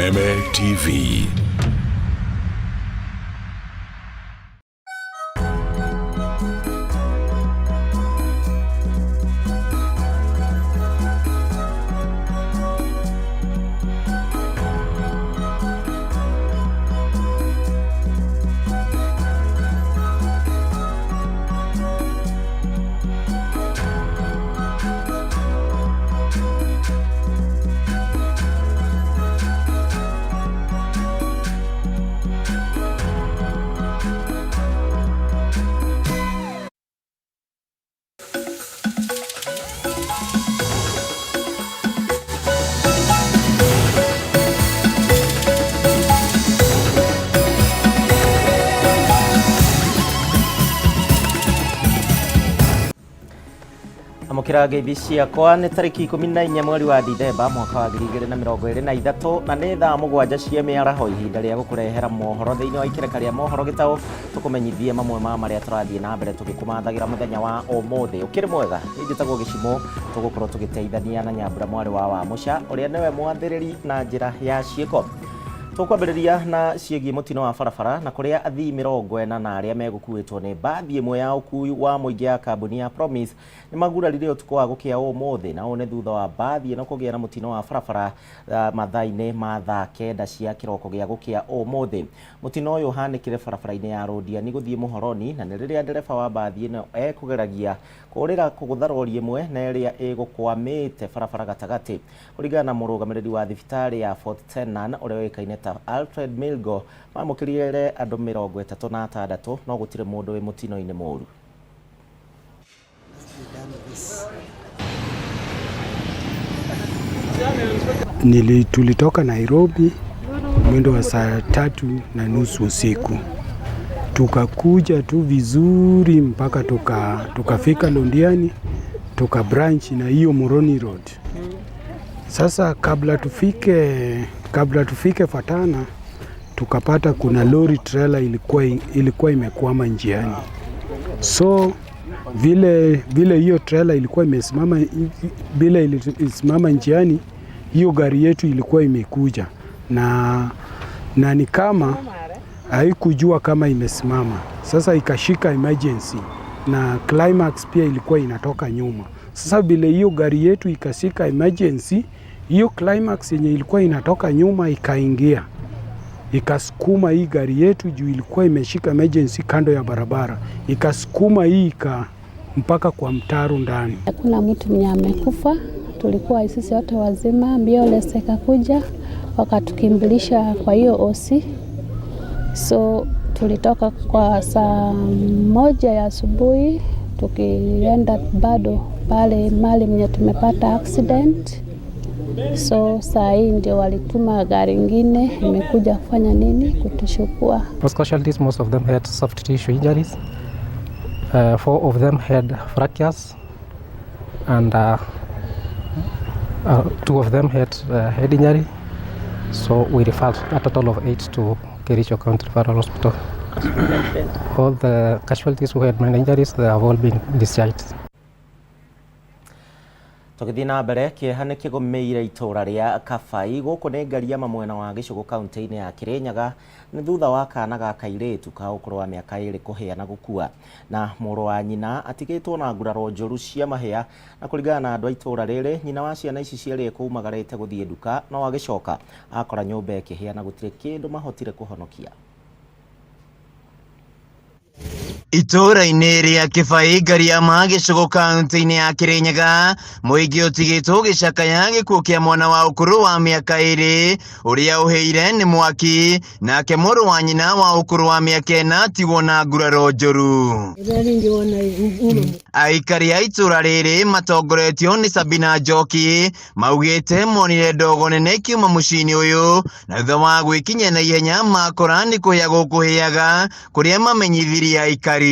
Kameme TV. Amũkĩra ngeithi ciakwa. Nĩ tarĩki 14 mweri wa Dithemba mwaka wa 2023, na nĩ thaa 7 cia mĩaraho, ihinda rĩa gũkũrehera mohoro thĩinĩ wa ikereka rĩa mohoro gĩtaũ, tũkũmenyithie mamwe ma marĩa tũrathiĩ na mbere tũgĩkũmathagĩra mũthenya wa ũmũthĩ. Ũkĩrĩ mwega? Niĩ njĩtagwo Gĩcimũ. Tũgũkorwo tũgĩteithania na Nyambura mwarĩ wa Wamũca, ũrĩa nĩwe mwathĩrĩri na njĩra ya ciĩko. Tũkwambĩrĩria na ciĩgiĩ mũtino wa barabara, na kũrĩa athii 40 na arĩa megũkuĩtwo nĩ mbathi ĩmwe ya ũkui wa mũingĩ ya kambuni ya Promise nĩ magurarire ũtukũ wa gũkĩa ũmũthĩ, na ũũ nĩ thutha wa mbathi ĩno kũgĩa na mũtino wa barabara mathaa-inĩ ma thaa 9 cia kĩroko gĩa gũkĩa ũmũthĩ. Mũtino ũyũ ũhanĩkire barabara-inĩ ya Rũndiani gũthiĩ Mũhoroni, na nĩ rĩrĩa ndereba wa mbathi ĩno ekũgeragia kũrĩra kũgũtha rori ĩmwe na ĩrĩa ĩgũkwamĩte barabara gatagatĩ. Kũringana na mũrũgamĩrĩri wa thibitarĩ ya Fort Tenan ũrĩa ũĩkaine ta Alfred Milgo, mamũkĩrire andũ 36, no gũtirĩ mũndũ wĩ mũtino-inĩ mũru. Tulitoka Nairobi mwendo wa saa 3:30 usiku, tukakuja tu vizuri mpaka tukafika Londiani, tuka branch na hiyo Moroni Road. Sasa kabla tufike Fatana, tukapata kuna lori trailer ilikuwa imekwama njiani, so vile vile hiyo trailer ilikuwa imesimama, vile ilisimama njiani, hiyo gari yetu ilikuwa imekuja na ni kama haikujua kama imesimama. Sasa ikashika emergency na climax pia ilikuwa inatoka nyuma. Sasa vile hiyo gari yetu ikashika emergency, hiyo climax yenye ilikuwa inatoka nyuma ikaingia, ikasukuma hii gari yetu juu ilikuwa imeshika emergency kando ya barabara, ikasukuma hii mpaka kwa mtaro ndani. Hakuna mtu mwenye amekufa, tulikuwa sisi wote wazima. Ambulance ikakuja wakatukimbilisha kwa hiyo hosi, so tulitoka kwa saa 1 ya asubuhi tukienda bado pale mali mwenye tumepata accident. So saa hii ndio walituma gari ingine imekuja kufanya nini, kutuchukua. Most casualties, most of them had soft tissue injuries. Four of them had fractures, and two of them had head injury. So we referred a total of eight to Kericho County Referral Hospital. All the casualties who had minor injuries, they have all been discharged. Tũgĩthiĩ na mbere, kĩeha nĩ kĩgũmĩire itũũra rĩa Kabai, gũkũ nĩ Ngariama, mwena wa Gĩcũgũ, kaunti-inĩ ya Kĩrĩnyaga, nĩ thutha wa kana ga kairĩtu ka ũkũrũ wa mĩaka 2 kũhĩa na gũkua, na mũrũ wa nyina atigĩtwo na nguraro njũru cia mahĩa. Na kũringana na andũ a itũũra rĩrĩ, nyina wa ciana ici cierĩ ekũmagarĩte gũthiĩ nduka, no agĩcoka akora nyũmba ĩkĩhĩa na gũtirĩ kĩndũ mahotire kũhonokia. Itũũra-inĩ rĩa Kĩbai, Ngariama, Gĩcũgũ, kaunti-inĩ ya Kĩrĩnyaga, mũingĩ ũtigĩtwo ũgĩcakaya gĩkuũ kĩa mwana wa ũkũrũ wa mĩaka 2 ũrĩa ũhĩire nĩ mwaki, nake mũrũ wa nyina wa ũkũrũ wa mĩaka 4 atigwo na nguraro njũru. Aikari a itũũra rĩrĩ matongoretio nĩ Sabina Njoki maugĩte monire ndogo nene ikiuma mũciĩ-inĩ ũyũ, na thutha wa gwĩkinyia na ihenya makora nĩ kũhĩa gũkũhĩaga, kũrĩa mamenyithirie aikari.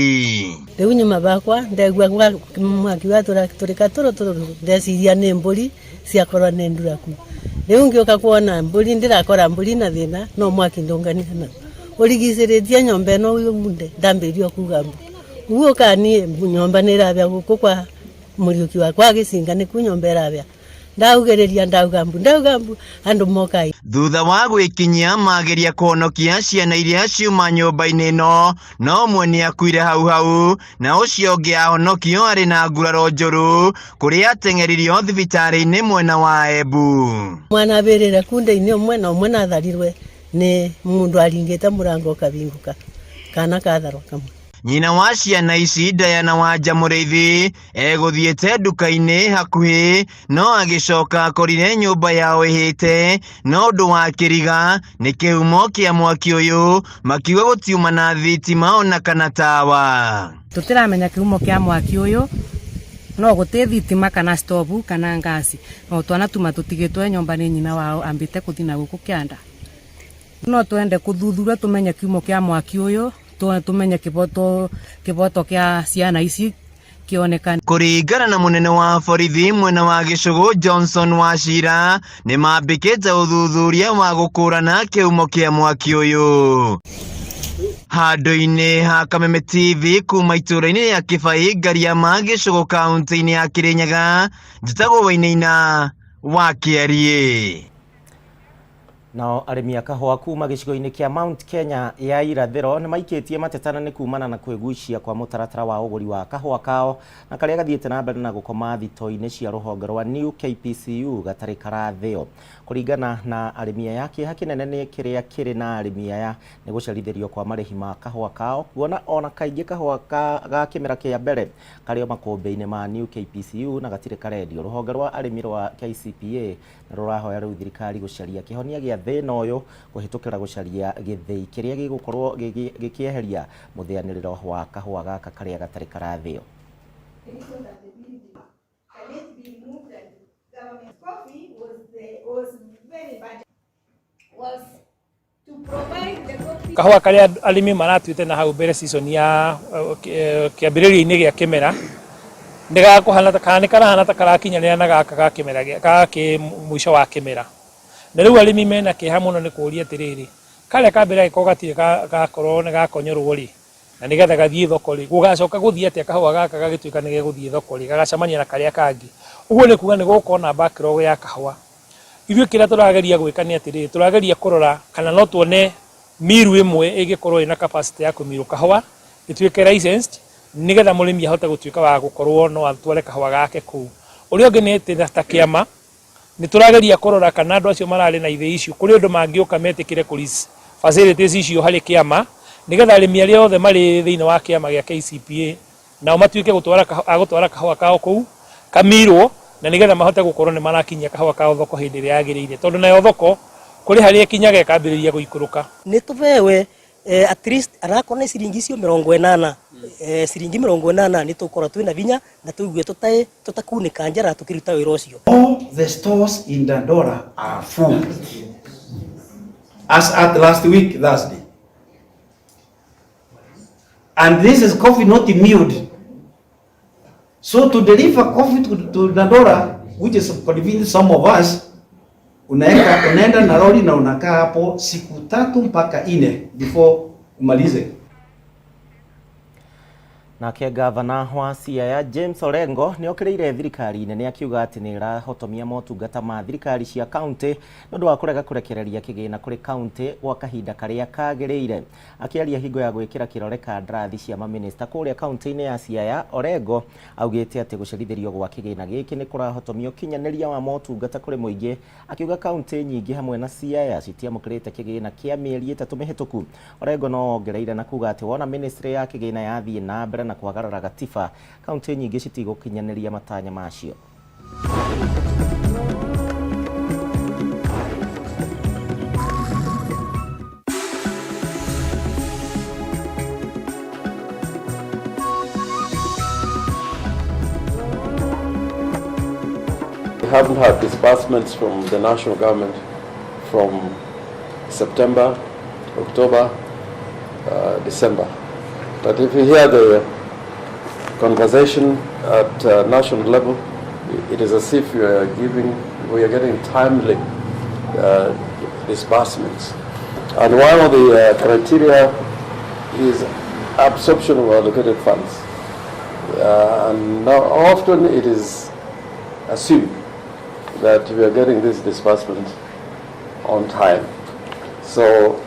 Rĩu nyuma bakwa ndegua mwaki watũrĩka tũrũ tũrũ, ndeciria nĩ mbũri ciakorwo nĩ nduraku. Rĩu ngĩũka kuona mbũri, ndĩrakora mbũri na thĩna, no mwaki ndũngania na ũrigicĩrĩtie nyũmba ĩno yunde. Ndambĩrĩria kuga mbu uguo kani nyũmba nĩ ĩrabĩa gũkũ kwa Mũriũki wakwa agĩcinga nĩkuo nyũmba ĩrabĩa. Ndaugĩrĩria, ndauga mbu, ndauga mbu, andũ mokai. Thutha wa gwĩkinyia mageria kũhonokia ciana iria ciuma nyũmba-inĩ ĩno, no ũmwe nĩakuire hau hau na ũcio ũngĩ ahonokio arĩ na nguraro njũru kũrĩa ateng'eririo thibitarĩ-inĩ mwena wa Embu. Mwana abirire kunde-inĩ ũmwe na ũmwe natharirwe nĩ mũndũ aringĩte mũrango ũkabingũka kana katharwa kamwe. Nyina wa ciana ici Diana Wanja Mũrĩithi egũthiĩte nduka-inĩ hakuhĩ no agĩcoka akorire nyũmba yao ĩhĩte no ũndũ wa kĩriga nĩ kĩhumo kĩa mwaki ũyũ makiuga gũtiuma na thitima ona kana tawa. Tũtiramenya kĩhumo kĩa mwaki ũyũ no gũtĩ thitima kana stovu kana ngasi no twana tuma tũtigĩtwe nyũmba nĩ nyina wao ambĩte kũthi na gũkũ kĩanda. No twende kũthuthuria tũmenye kĩhumo kĩa mwaki ũyũ tumenye kiboto kia ciana ici kionekane. Kũringana na mũnene wa borithi mwena wa Gĩcũgũ Johnson Wachira nĩ mambĩkĩte ũthuthuria wa gũkũrana kĩhumo kĩa mwaki ũyũ. Handũ-inĩ ha Kameme TV kuma itũũra-inĩ rĩa Kĩbai Ngariama Gĩcũgũ kaunti-inĩ ya Kĩrĩnyaga, njĩtagwo Wainaina wa Kĩariĩ. Nao arĩmi a kahũa kuma gĩcigo-inĩ kĩa Mount Kenya ya irathĩro nĩ maikĩtie matetana nĩ kumana na kwĩgucia kwa mũtaratara wa ũgũri wa kahũa kao na karĩa gathiĩte na mbere na gũkoma thito-inĩ cia rũhonge rwa New KPCU gatarĩ karathĩo. Kũringana na arĩmi aya, kĩeha kĩnene nĩ kĩrĩa kĩrĩ na arĩmi aya nĩ gũcerithĩrio kwa marĩhi ma kahũa kao kuona ona kaingĩ kahũa ga kĩmera kĩa mbere karĩ o makũmbĩ-inĩ ma New KPCU na gatirĩ karendio. Rũhonge rwa arĩmi rwa KCPA rũrahoya rĩu thirikari gũcaria kĩhonia gĩa thĩna ũyũ kũhĩtũkĩra gũcaria gĩthĩi kĩrĩa gĩgũkorwo gĩkĩeheria mũthĩanĩrĩro wa kahũa gaka karĩa gatarĩ karathĩo. Kahũa karĩa arĩmi maratuĩte na hau mbere season ya kĩambĩrĩria-inĩ gĩa kĩmera nĩ gakũhana kana nĩ karahana ta karakinyanĩra na gaka ga kĩmera ga mũico wa kĩmera. Na rĩu arĩmi mena kĩeha mũno nĩ kũũria atĩrĩrĩ, karĩa ka mbere angĩkorwo gatirĩ gakorwo nĩ gakonyorwo rĩ, na nĩgetha gathiĩ thoko rĩ, gũgacoka gũthiĩ atĩa kahũa gaka gagĩtuĩka nĩ gegũthiĩ thoko rĩ, gagacemania na karĩa kangĩ. Ũguo nĩ kuga nĩ gũgũkorwo na backlog ya kahũa. Ithuĩ kĩrĩa tũrageria gwĩka nĩ atĩrĩrĩ, tũrageria kũrora kana no tuone miru ĩmwe ĩngĩkorwo ĩna capacity ya kũmirũ kahũa ĩtuĩke licensed nĩgetha mũrĩmi ahote gũtuĩka wa gũkorwo no atware kahũa gake kũu. Ũrĩa ũngĩ nĩ atĩ ta kĩama nĩ tũrageria kũrora kana andũ acio mararĩ na ithĩi icio kũrĩ ũndũ mangĩũka metĩkĩre kũ lease facilities icio harĩ kĩama nĩgetha arĩmi arĩa othe marĩ thĩinĩ wa kĩama gĩa KCPA nao matuĩke gũtwara kahũa kao kũu kamirwo na nĩgetha mahote gũkorwo nĩ marakinyia kahũa kao thoko hĩndĩ ĩrĩa yagĩrĩire tondũ nayo thoko kũrĩ harĩa ĩkinyaga ĩkambĩrĩria gũikũrũka. Nĩ tũbewe at least anakorwo nĩ ciringi icio 80, ciringi 80 nĩ tũkorwo twĩna vinya na tũigue tũtakunĩka njara tũkĩruta wĩra ũcio. All the stores in Dandora are full as at last week Thursday, and this is coffee not milled. So to deliver coffee to Dandora, which is convenient some of us, unaenda na lori na unakaa hapo siku 3 mpaka 4 before umalize. Nake gavana wa Siaya James Orengo nĩ okĩrĩire thirikari nene akiuga atĩ nĩ ĩrahotomia motungata ma thirikari cia kaunti nĩ ũndũ wa kũrega kũrekereria kĩgĩna kũrĩ kaunti gwa kahinda karĩa kagĩrĩire. Akĩaria hingo ya gwĩkĩra kĩrore kandarathi cia mamĩnĩsta kũrĩa kaunti-inĩ ya Siaya, Orengo augĩte atĩ gũcerithĩrio gwa kĩgĩna gĩkĩ nĩ kũrahotomia ũkinyanĩria wa motungata kũrĩ mũingĩ, akiuga kaunti nyingĩ hamwe na Siaya citiamũkĩrĩte kĩgĩna kĩa mĩeri 3 mĩhĩtũku. Orengo no ongereire na kuga atĩ wona ministry ya kĩgĩna yathiĩ na mbere na kwagarara gatiba, kaunti nyingĩ citigũkinyanĩria matanya macio. We haven't had disbursements from the national government from September, October, December. But if you hear the conversation at national level, it is as if we are getting timely disbursements. And one of the criteria is absorption of allocated funds. And now often it is assumed that we are getting this disbursement on time. So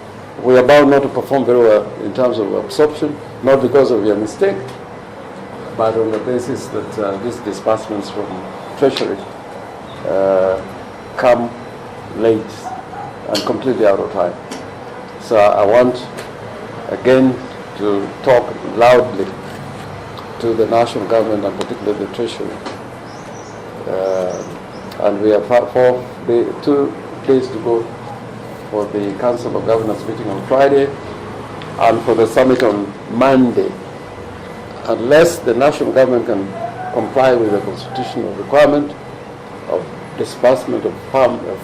we are bound not to perform very well in terms of absorption, not because of your mistake, but on the basis that these disbursements from Treasury come late and completely out of time. So I want again to talk loudly to the national government and particularly the Treasury. And we have 2 days to go for the Council of Governors meeting on Friday and for the summit on Monday. Unless the national government can comply with the constitutional requirement of disbursement of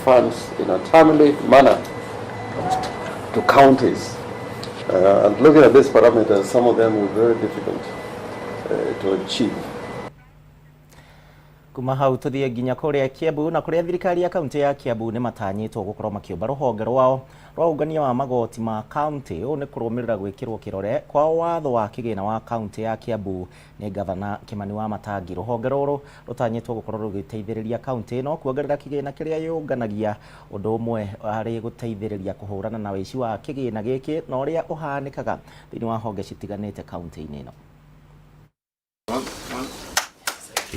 funds in a timely manner to counties. And looking at these parameters, some of them will be very difficult to achieve. Kuma hau tuthie nginya kuria Kiambu na kuria thirikari ya kaunti ya Kiambu ni matanyitwo gukorwo makiumba ruhonge rwao rwa ungania wa magoti ma kaunti. Ũũ nĩ kũrũmĩrĩra gwĩkĩrwo kĩrore kwa watho wa kĩgĩna wa kaunti ya Kiambu nĩ Gavana Kimani Wamatangi. Rũhonge rũrũ rũtanyĩtwo gũkorwo rũgĩteithĩrĩria kaunti ĩno kuongerera kĩgĩna kĩrĩa yũnganagia, ũndũ ũmwe harĩ gũteithĩrĩria kũhũrana na ũici wa kĩgĩna gĩkĩ na ũrĩa ũhanĩkaga thĩinĩ wa honge citiganĩte kaunti-inĩ ĩno.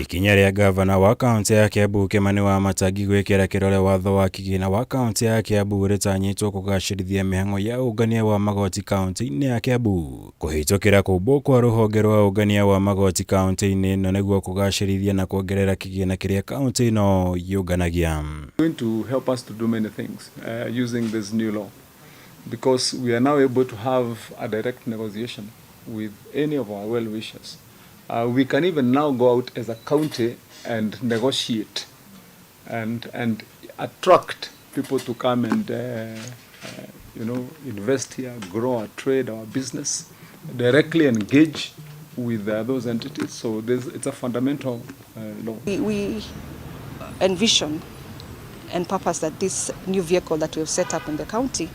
Ikinya rĩa gavana wa kaunti ya Kiambu Kimani Wamatangi gwĩkĩra kĩrore watho wa kĩgĩna wa kaunti ya Kiambu rĩtanyĩtwo kũgacĩrithia mĩhang'o ya ũngania wa magoti kaunti-inĩ ya Kiambu kũhĩtũkĩra kũmbwo kwa rũhonge rwa ũngania wa magoti kaunti-inĩ ĩno nĩguo kũgacĩrithia na kuongerera kĩgĩna kĩrĩa kaunti ĩno yũnganagia. Going to help us to do many things using this new law, because we are now able to have a direct negotiation with any of our well-wishers. We can even now go out as a county and negotiate and attract people to come and invest here, grow our trade, our business, directly engage with those entities. So it's a fundamental law. We envision and purpose that this new vehicle that we've set up in the county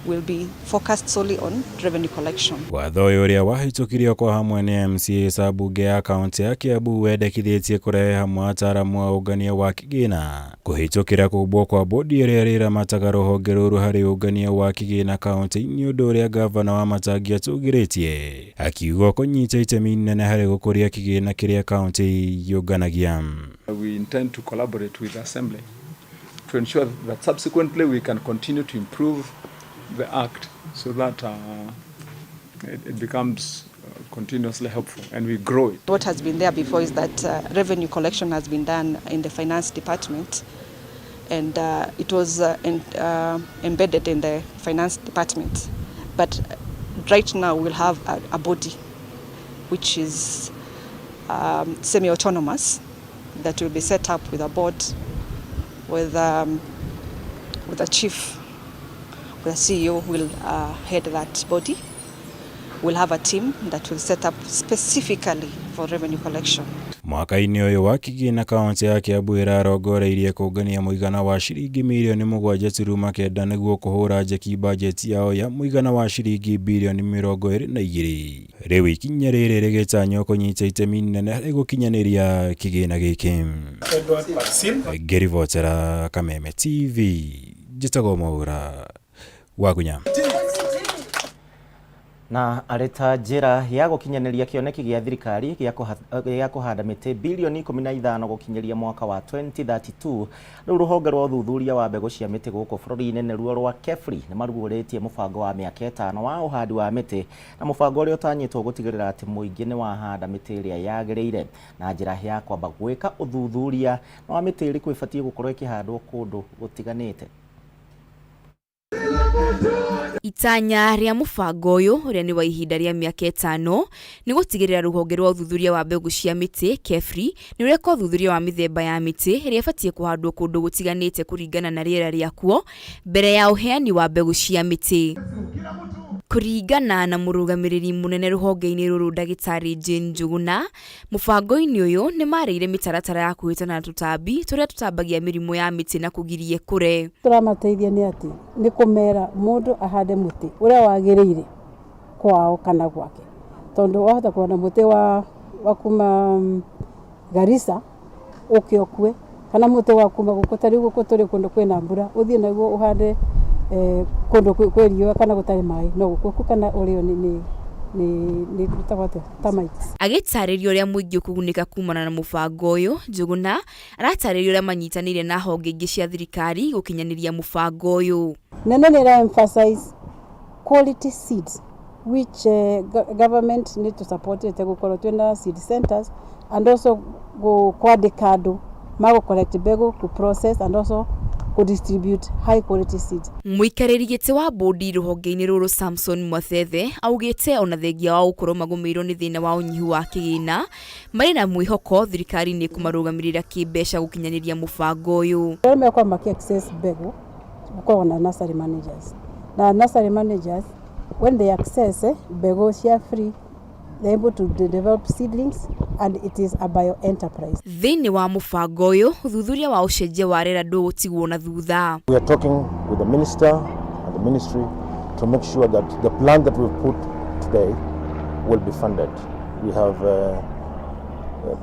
will be focused solely on revenue collection. Watho ũyũ ũrĩa wahĩtũkirio kwa hamwe nĩ MCAs a mbunge ya kaunti ya Kiambu wendekithĩtie kũrehe hamwe ataaramu a ũngania wa kĩgĩna kũhĩtũkĩra kũmbwo kwa bodi ĩrĩa ĩrĩramataga rũhonge rũrũ harĩ ũngania wa kĩgĩna kaunti-inĩ, ũndũ ũrĩa gavana Wamatangi atũgĩrĩtie akiuga kũnyita itemi inene harĩ gũkũria kĩgĩna kĩrĩa kaunti yũnganagia. We intend to collaborate with the Assembly to ensure that subsequently we can continue to improve the act so that it becomes continuously helpful and we grow it. What has been there before is that revenue collection has been done in the finance department, and it was embedded in the finance department. But right now we'll have a body which is semi-autonomous that will be set up with a board, with a chief, the CEO will head that body. We'll have a team that will set up specifically for revenue collection. Mwaka-inĩ ũyũ wa kĩgĩna kaunti ya Kiambu ĩrarongoreirie kũngania mũigana wa ciringi mirioni 7.9 nĩguo kũhũra njeki bajeti yao ya mũigana wa ciringi birioni 22. Rĩu ikinya rĩrĩ rĩgĩtanywo kũnyita itemi inene harĩ gũkinyanĩria kĩgĩna gĩkĩ. Ngĩribotera Kameme TV, njĩtagwo Mwaura Wagunya. Na arĩ ta njĩra ya gũkinyanĩria kĩoneki gĩa thirikari gĩa kũhanda mĩtĩ bilioni 15 gũkinyĩria mwaka wa 2032, rĩu rũhonge rwa ũthuthuria wa mbegũ cia mĩtĩ gũkũ bũrũri-inĩ nĩruo rwa KEFRI nĩ maruguũrĩtie mũbango wa mĩaka 5 wa ũhandi wa mĩtĩ, na mũbango ũrĩa ũtanyĩtwo gũtigĩrĩra atĩ mũingĩ nĩ wahanda mĩtĩ ĩrĩa yagĩrĩire na njĩra ya kwamba gwĩka ũthuthuria na wa mĩtĩ ĩrĩkũ ĩbatiĩ gũkorwo ĩkĩhandwo kũndũ gũtiganĩte. Itanya rĩa mũbango ũyũ ũrĩa nĩ wa ihinda rĩa mĩaka 5 nĩ gũtigĩrĩra rũhonge rwa ũthuthuria wa mbegũ cia mĩtĩ KEFRI nĩ ũreka ũthuthuria wa mĩthemba ya mĩtĩ ĩrĩa ĩbatiĩ kũhandwo kũndũ gũtiganĩte kũringana na rĩera rĩakuo mbere ya ũheani wa mbegũ cia mĩtĩ. Kũringana na mũrũgamĩrĩri mũnene rũhonge-inĩ rũrũ ndagĩtarĩ Jane Njuguna, mũbango-inĩ ũyũ nĩ marĩire mĩtaratara ya kũhĩtana na tũtambi tũrĩa tũtambagia mĩrimũ ya mĩtĩ na kũgiria ĩkũre. Tũramateithia nĩ atĩ nĩ kũmera mũndũ ahande mũtĩ ũrĩa wagĩrĩire kwao kana gwake, tondũ wahota kuona mũtĩ wa kuma Garissa ũke ũkue Kana mũtĩ wa kuma gũkũ, ta rĩu gũkũ tũrĩ kũndũ kwĩna mbura, ũthiĩ naguo ũhande kũndũ kwĩ riũa kana gũtarĩ maĩ, no gũkũ kana ũrĩo nĩ nĩ nĩ gwĩtagwo atĩa, termites. Agĩtarĩria ũrĩa mũingĩ ũkũgunĩka kumana na mũbango ũyũ, Njũgũna aratarĩria ũrĩa manyitanĩire na honge ingĩ cia thirikari gũkinyanĩria mũbango ũyũ. Nene nĩ ĩra emphasize quality seeds, which government nĩ tũsupportĩte gũkorwo twĩna seed centers and also kwandĩka andũ ma gũ collect mbegũ, kũ process and also kũ distribute high quality seeds. Mũikarĩri gĩtĩ wa bũndi rũhonge-inĩ rũrũ Samson Mwathethe augĩte ona thengia wa gũkorwo magũmĩirwo nĩ thĩna wa ũnyihu wa kĩgĩna, marĩ na mwĩhoko thirikari nĩ ĩkũmarũgamĩrĩra kĩmbeca gũkinyanĩria mũbango ũyũ. Arĩa mekorwo makĩ access mbegũ, gũkoragwo na nursery managers, na nursery managers, when they access mbegũ cia free, they're able to develop seedlings, and it is a bio enterprise. Thĩinĩ wa mũbango ũyũ, ũthuthuria wa ũcenjia wa rĩera ndũgũtigwo na thutha. We are talking with the minister and the ministry to make sure that the plan that we've put today will be funded. We have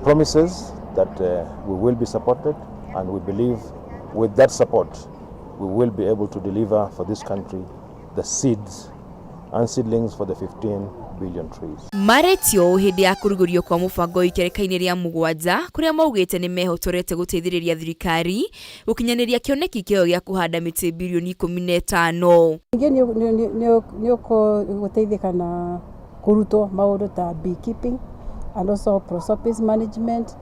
promises that we will be supported, and we believe with that support we will be able to deliver for this country the seeds and seedlings for the 15 billion trees. Marĩtio hĩndĩ ya kũrugũrio kwa mũbango ikereka-inĩ rĩa mũgwanja, kũrĩa maugĩte nĩ mehotorete gũteithĩrĩria thirikari gũkinyanĩria kĩoneki kĩayo gĩa kũhanda mĩtĩ birioni 15. Ningĩ nĩ ũgũteithĩka na kũrutwo maũndũ ta beekeeping and also prosopis management,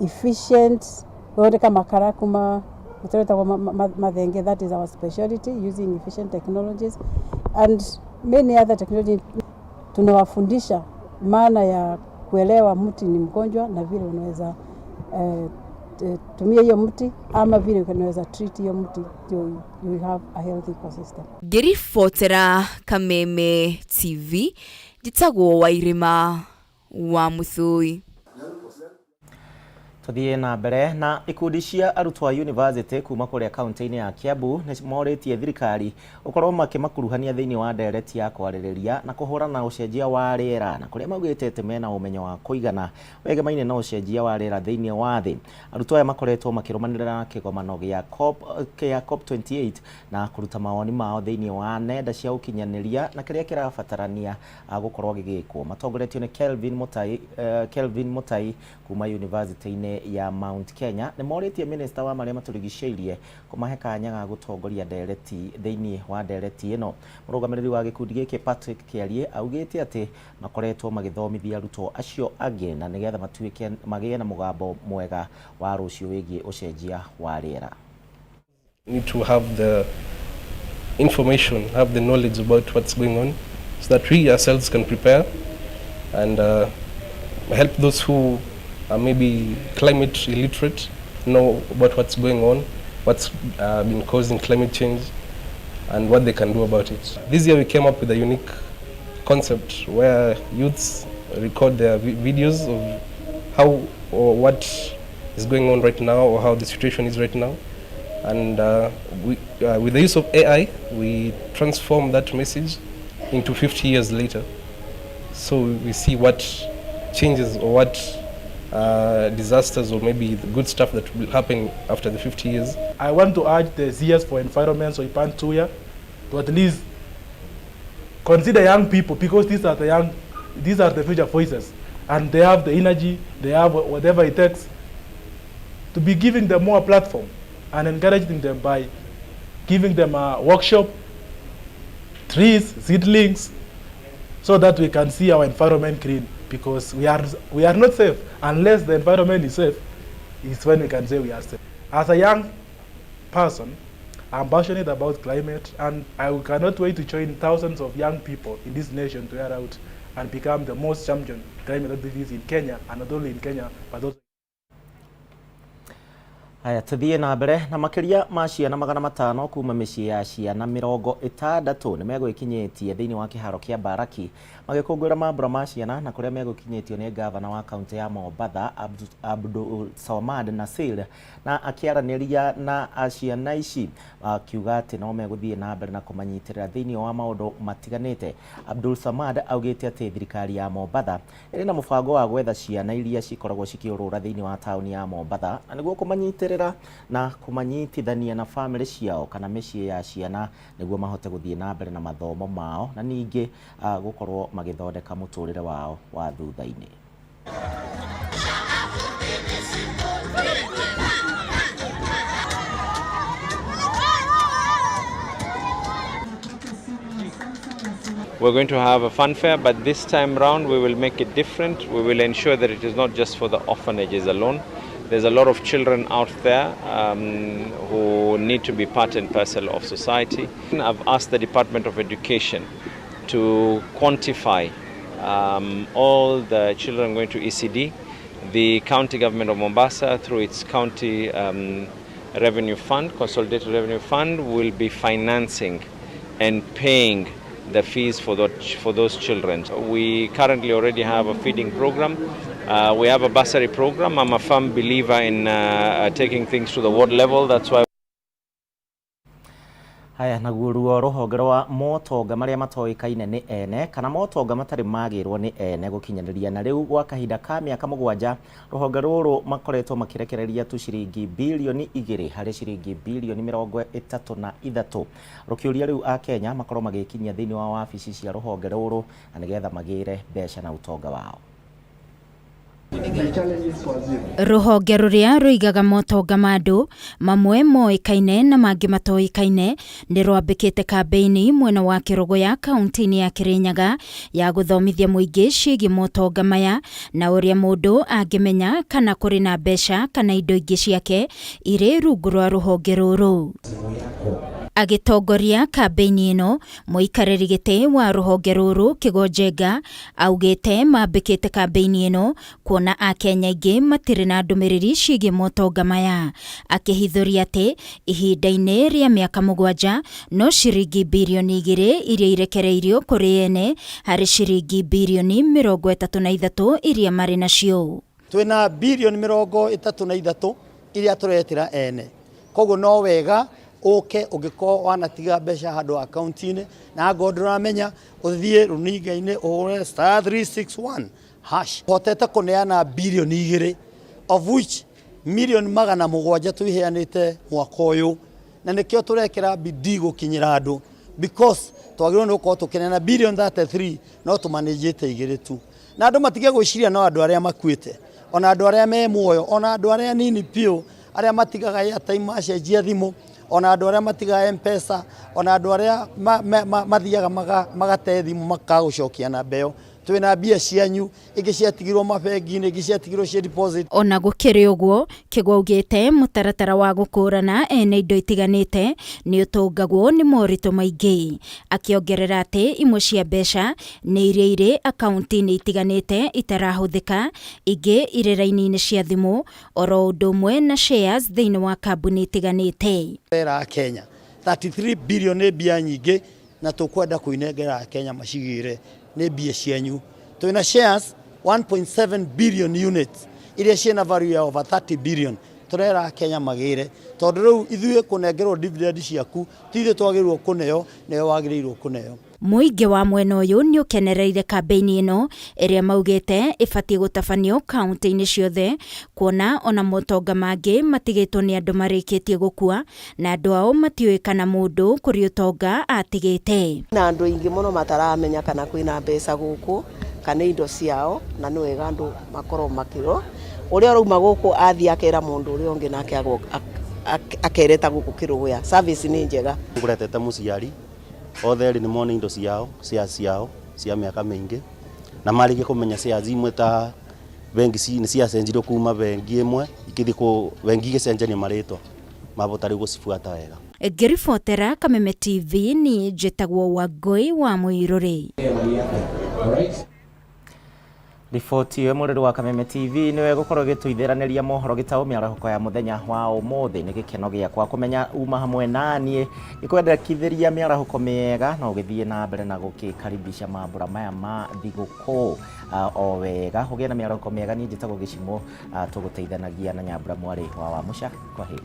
efficient gũthondeka makara kuma mũtĩ wĩtagwo mathenge, that is our speciality, using efficient technologies and many other technology. Tunawafundisha maana ya kuelewa mti ni mgonjwa na vile unaweza tumia hiyo mti ama vile unaweza treat hiyo mti you have a healthy ecosystem. Ngĩribotera Kameme TV, njĩtagwo Wairĩma wa Mũthũi. Tuthiĩ na mbere na ikundi cia arutwo a university kuma kũrĩa kaunti-inĩ ya Kiambu nĩ morĩtie thirikari gũkorwo makĩmakuruhania thĩinĩ wa ndereti ya kwarĩrĩria na kũhũrana na ũcenjia wa rĩera, na kũrĩa maugĩte atĩ mena ũmenyo wa kũigana wegemaine na ũcenjia wa rĩera thĩinĩ wa thĩ. Arutwo aya makoretwo makĩrũmanĩrĩra na kĩgomano gĩa COP kĩa COP28 na kũruta mawoni mao thĩinĩ wa nenda cia ũkinyanĩria na kĩrĩa kĩrabatarania gũkorwo gĩgĩkwo. Matongoretio nĩ Kelvin Mutai kuma University-inĩ ya Mount Kenya, nĩ morĩtie minista wa marĩa matũrigicĩirie kũmahe kanya ga gũtongoria ndereti. Thĩinĩ wa ndereti ĩno, mũrũgamĩrĩri wa gĩkundi gĩkĩ Patrick Kĩarie augĩte atĩ makoretwo magĩthomithia arutwo acio angĩ na nĩgetha matuĩke magĩe na mũgambo mwega wa rũciũ wĩgiĩ ũcenjia wa rĩera. Need to have the information, have the knowledge about what's going on, so that we ourselves can prepare and help those who are maybe climate illiterate know about what's going on, what's been causing climate change, and what they can do about it. This year we came up with a unique concept where youths record their videos of how or what is going on right now or how the situation is right now. And with the use of AI, we transform that message into 50 years later. So we see what changes or what disasters or maybe the good stuff that will happen after the 50 years. I want to urge the CS for Environment, Soipan Tuya, to at least consider young people, because these are the young, these are the future voices, and they have the energy, they have whatever it takes to be giving them more platform and encouraging them by giving them a workshop, trees, seedlings, so that we can see our environment green, because we are not safe unless the environment is safe, is when we can say we are safe. As a young person, I'm passionate about climate, and I cannot wait to join thousands of young people in this nation to air out and become the most champion climate activists in Kenya, and not only in Kenya, but also Haya, tuthiĩ na mbere na makĩria ma ciana 500 kuma mĩciĩ ya ciana 60 nĩ megwĩkinyĩtie thĩinĩ wa kĩharo kĩa Mbaraki magĩkũngũĩra mambura ma ciana, na kũrĩa megũkinyĩtio nĩ ngavana wa kaunti ya Mombatha Abdul Swamad Nasir. Na akĩaranĩria na ciana ici akiuga atĩ no megũthiĩ na mbere na kũmanyitĩrĩra thĩinĩ wa maũndũ matiganĩte. Abdul Samad augĩte atĩ thirikari ya Mombatha ĩrĩ na mũbango wa gwetha ciana iria cikoragwo cikĩũrũra thĩinĩ wa taũni ya Mombatha na nĩguo kũmanyitĩrĩra. Gũtigĩrĩra na kũmanyitithania na bamĩrĩ ciao kana mĩciĩ ya ciana nĩguo mahote gũthiĩ na mbere na mathomo mao na ningĩ gũkorwo magĩthondeka mũtũrĩre wao wa thutha-inĩ. We're going to have a fun fair, but this time round we will make it different. We will ensure that it is not just for the orphanages alone. There's a lot of children out there who need to be part and parcel of society. I've asked the Department of Education to quantify all the children going to ECD. The county government of Mombasa, through its county revenue fund, consolidated revenue fund, will be financing and paying the fees for those children. We currently already have a feeding program. We have a bursary program. I'm a firm believer in taking things to the ward level. That's why. Haya naguo ruo rũhonge rwa motonga marĩa matoĩkaine nĩ ene kana motonga matarĩ magĩrwo nĩ ene gũkinyanĩria na rĩu gwa kahinda ka mĩaka 7 rũhonge rũrũ makoretwo makĩrekereria tu ciringi bilioni 2 harĩ ciringi bilioni 33 rũkĩũria rĩu a Kenya makorwo magĩkinyia thĩinĩ wa wabici cia rũhonge rũrũ na nĩgetha magĩre mbeca na ũtonga wao. Rũhonge rũrĩa rũigaga motonga ma andũ mamwe moĩkaine na mangĩ matoĩkaine nĩ rwambĩkĩte kambĩini mwena wa Kĩrũgũya kaunti-inĩ ya Kĩrĩnyaga ya gũthomithia mũingĩ ciĩgiĩ motonga maya na ũrĩa mũndũ angĩmenya kana kũrĩ na mbeca kana indo ingĩ ciake irĩ rungu rwa rũhonge rũrũ. Agĩtongoria kambĩini ĩno mũikarĩri gĩtĩ wa rũhonge rũrũ Kĩgo Njenga augĩte mambĩkĩte kambĩini ĩno kuona akenya aingĩ matirĩ na ndũmĩrĩri ciĩgiĩ motonga maya, akĩhithũria atĩ ihinda-inĩ rĩa mĩaka 7 no ciringi bilioni 2 iria irekereirio kũrĩ ene harĩ ciringi bilioni 33 iria marĩ nacio. Twĩna bilioni 33 iria tũretĩra ene, koguo no wega uke ũngĩkorwo wanatiga mbeca handũ akaunti-inĩ na angorwo ndũramenya ũthiĩ rũninga-inĩ ũhũre *361 hash. Hotete kũneana bilioni 2 of which milioni 700 tũiheanĩte mwaka ũyũ, na nĩkĩo tũrekĩra bidii gũkinyĩra andũ because twagĩrĩirwo nĩ gũkorwo tũkĩneana bilioni 33 no tũmanĩnjĩte 2 tu, na andũ matige gwĩciria no andũ arĩa makuĩte, ona andũ arĩa me muoyo, ona andũ arĩa nini biũ arĩa matigaga airtime macenjia thimũ, ona andũ arĩa matigaga M-Pesa, ona andũ arĩa mathiaga magate thimũ makagũcokia namba ĩyo. Twĩna mbia cianyu ingĩ ciatigirwo mabengi-inĩ, ingĩ ciatigirwo cia deposit. Ona gũkĩrĩ ũguo, Kĩgo augĩte mũtaratara wa gũkũrana ene indo itiganĩte nĩ ũtũngagwo nĩ moritũ maingĩ, akĩongerera atĩ imwe cia mbeca nĩ iria irĩ akaunti-inĩ itiganĩte itarahũthĩka, ingĩ irĩ raini-inĩ cia thimũ, oro ũndũ ũmwe na shares thĩinĩ wa kambuni itiganĩte. Era Kenya 33 billion nĩ mbia nyingĩ na tũkwenda kũinengera Kenya macigĩre nĩ mbia cianyu. Twĩna shares 1.7 billion units iria ciĩna value ya over 30 billion. Tũrera Kenya magĩre tondũ rĩu ithuĩ kũnengerwo dividend ciaku ti ithuĩ twagĩrĩirwo kũneo, nĩwe wagĩrĩirwo kũneo. Mũingĩ wa mwena ũyũ nĩ ũkenereire kambĩini ĩno ĩrĩa maugĩte ĩbatiĩ gũtabanio kaunti-inĩ ciothe kuona ona motonga mangĩ matigĩtwo nĩ andũ marĩkĩtie gũkua na andũ ao matiũĩ kana mũndũ kũrĩ ũtonga atigĩte. Na andũ aingĩ mũno mataramenya kana kwĩna mbeca gũkũ kana indo ciao, na nĩ wega andũ makorwo makĩrwo ũrĩa ũrauma gũkũ athiĩ akera mũndũ ũrĩa ũngĩ nake akereta gũkũ Kĩrũgũya. Service nĩ njega. Ngũretete mũciari othe erĩ nĩ mone indo ciao cia ciao cia mĩaka mĩingĩ na marĩkie kũmenya shares imwe ta bengi nĩ ciacenjirio kuma bengi ĩmwe ikĩthiĩ kũ bengi igĩcenjania marĩtwa mabota rĩu gũcibuata wega. Ngĩribotera Kameme TV ni njĩtagwo Wangũi wa Mũirũrĩ. Riboti ĩyo mũrĩrĩ wa Kameme TV nĩwe gũkorwo ĩgĩtũithĩranĩria mohoro gĩtaũ mĩarahũko ya mũthenya wa ũmũthĩ. Nĩ gĩkeno gĩakwa kũmenya uma hamwe naniĩ gĩkwendekithĩria mĩarahũko mĩega na ũgĩthiĩ na mbere na gũkĩkaribisha mambũra maya ma thigũkũ o wega. Ũgĩe na mĩarahũko mĩega. Niĩ njĩtagwo Gĩcimo, tũgũteithanagia na Nyambura mwarĩ wa Wamũca. Kwaheri.